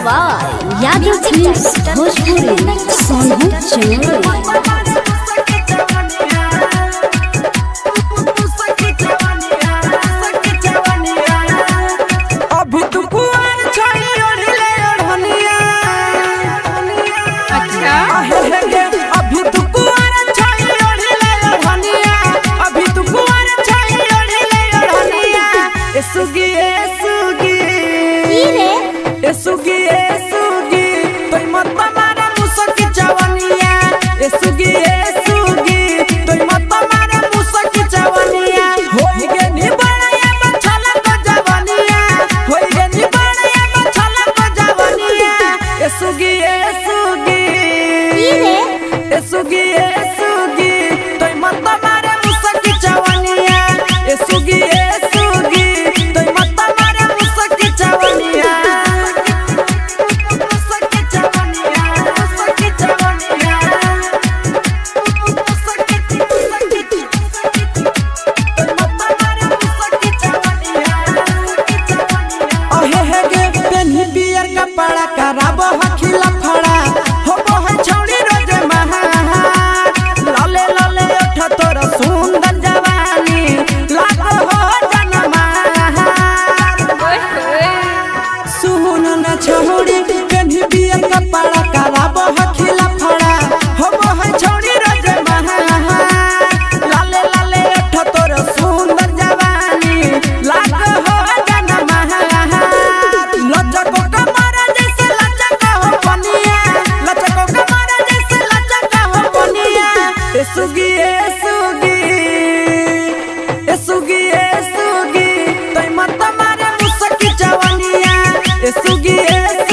by Yadav films Bhojpuri Sonu Chamoli. अभी तू कुआर छड़ी ओढ़ले ओढ़निया। अच्छा। आहे हे हे, अभी तू कुआर छड़ी ओढ़ले ओढ़निया। अभी तू कुआर छड़ी ओढ़ले ओढ़निया। ए सुगी, ए सुगी, ए सुगी, ए सुगी, तोई मत मारे मुसक जवनिया। ए सुगी, ए सुगी, तोई मत मारे मुसक जवनिया। होई गे नी बड़िया बछला को जवनिया। होई गे नी बड़िया बछला को जवनिया। ए सुगी, ए सुगी, ए सुगी, ए सुगी, तोई मत मारे मुसक जवनिया। ए सुगी, ए सुगी, तोई मत मारे मुसक जवनिया। कपड़ा कराबो हखिला फड़ा होबो है छौड़ी रोज महार। लाले लाले ओठ तोर सुंदर जवानी लागो हो जनमार। ओए होए। सुन न छौड़ी पेन्ही बियर कपड़ा कराबो हखिला फड़ा होबो है छौड़ी रोज महार। लाले लाले ओठ तोर सुंदर जवानी लागो हो जनमार। लचको कमर जैसे लचक हो बनिया। लचको कमर जैसे लचक हो बनिया। ए सुगी, ए सुगी, ए सुगी, ए सुगी, तोई मत मारे मुसकी जवनिया। ए सुगी, ए